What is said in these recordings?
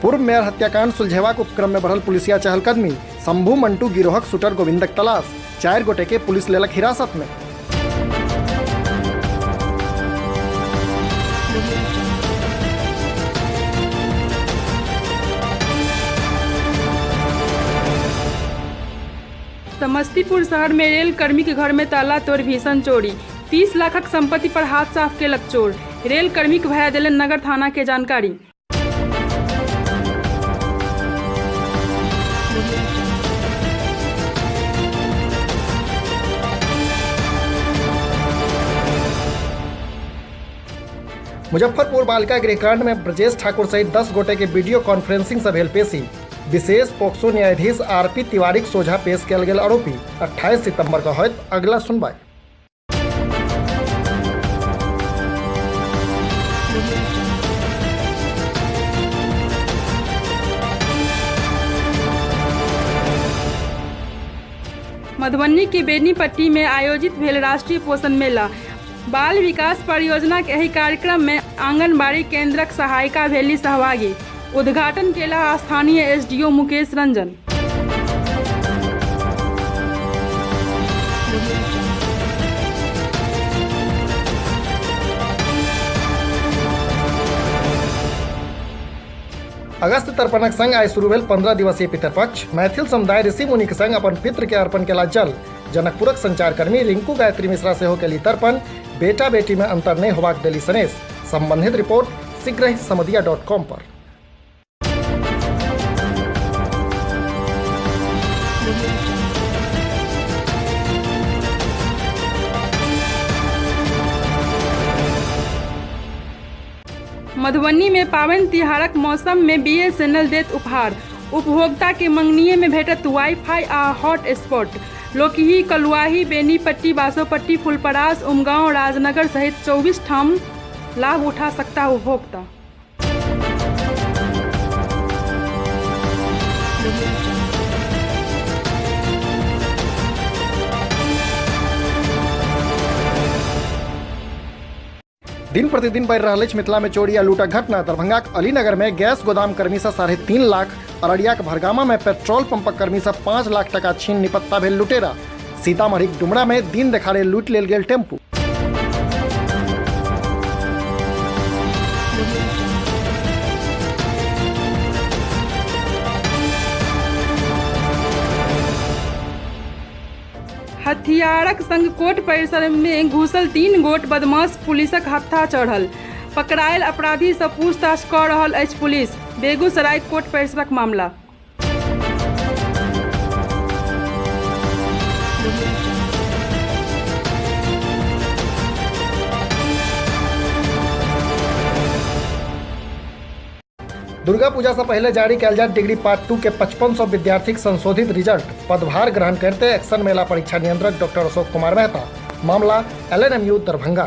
पूर्व मेयर हत्याकांड सुलझेबाक उपक्रम में बढ़ल पुलिसिया चहलकदमी। शंभू मंटू गिरोहक शूटर गोविंदक तलाश। 4 गोटे के पुलिस लेलक हिरासत में। समस्तीपुर शहर में रेल कर्मी के घर में ताला तोड़ भीषण चोरी। 30 लाखक संपत्ति पर हाथ साफ केलक चोर। रेल कर्मी के भैया देलनि नगर थाना के जानकारी। मुजफ्फरपुर बालिका गृहकांड में ब्रजेश ठाकुर सहित 10 गोटे के वीडियो कॉन्फ्रेंसिंग से भेल पेशी। विशेष पोक्सो न्यायाधीश आरपी तिवारीक सोझा पेश कयल गेल आरोपी। 28 सितंबर का होयत अगला सुनवाई। मधुबनी के बेनीपट्टी में आयोजित भेल राष्ट्रीय पोषण मेला। बाल विकास परियोजना के एहि कार्यक्रम में आंगनबाड़ी केंद्रक सहायिका भेली सहभागी। उद्घाटन केला स्थानीय एसडीओ मुकेश रंजन। अगस्त तर्पणक संग आइ शुरू भेल 15 दिवसीय पितृपक्ष। मैथिल समुदाय ऋषि मुनि के संग अपन पितृ के अर्पण केला जल। जनकपुरक संचारकर्मी रिंकू गायत्री मिश्रा सेहो केली तर्पण। बेटा बेटी में अंतर नहीं होबाक देली सनेश। संबंधित रिपोर्ट शीघ्र ही समदिया.com पर। मधुबनी में पावन तिहारक मौसम में बीएसएनएल देत उपहार। उपभोक्ता के मंगनीय में भेटत वाईफाई आ हॉटस्पॉट। लोकही, कलुआही, बेनीपट्टी, बासोपट्टी, फुलपरास, उमगांव, राजनगर सहित 24 ठाम लाभ उठा सकता उपभोक्ता। दिन प्रतिदिन बढ़ि रहल अछि मिथिला में चोरी आ लूटक घटना। दरभंगाक अलीनगर में गैस गोदाम कर्मी से 3.5 लाख, अररियाक भरगामा में पेट्रोल पंपक कर्मी से 5 लाख टका छीन निपत्ता भेल लुटेरा। सीतामढ़ीक डुमरा में दिन देखारे लूटि लेल गेल टेम्पू। हथियारक संग कोर्ट परिसर में घुसल 3 गोट बदमाश पुलिसक हत्था चढ़ल। पकड़ायल अपराधी से पूछताछ कऽ रहल अछि पुलिस। बेगूसराय कोर्ट परिसरक मामला। दुर्गा पूजा से पहले जारी कयल जायत डिग्री पार्ट 2 के 5500 विद्यार्थीक संशोधित रिजल्ट। पदभार ग्रहण करते एक्शन मेला परीक्षा नियंत्रक डॉक्टर अशोक कुमार मेहता। मामला एलएनएमयू दरभंगा।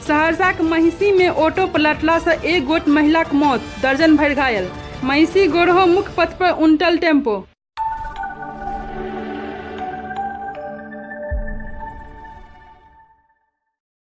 सहरसाक महिषी में ऑटो पलटला से 1 गोट महिलाक मौत, दर्जन भरि घायल। महिषी गोरहो मुख्य पथ पर उनटल टेम्पो।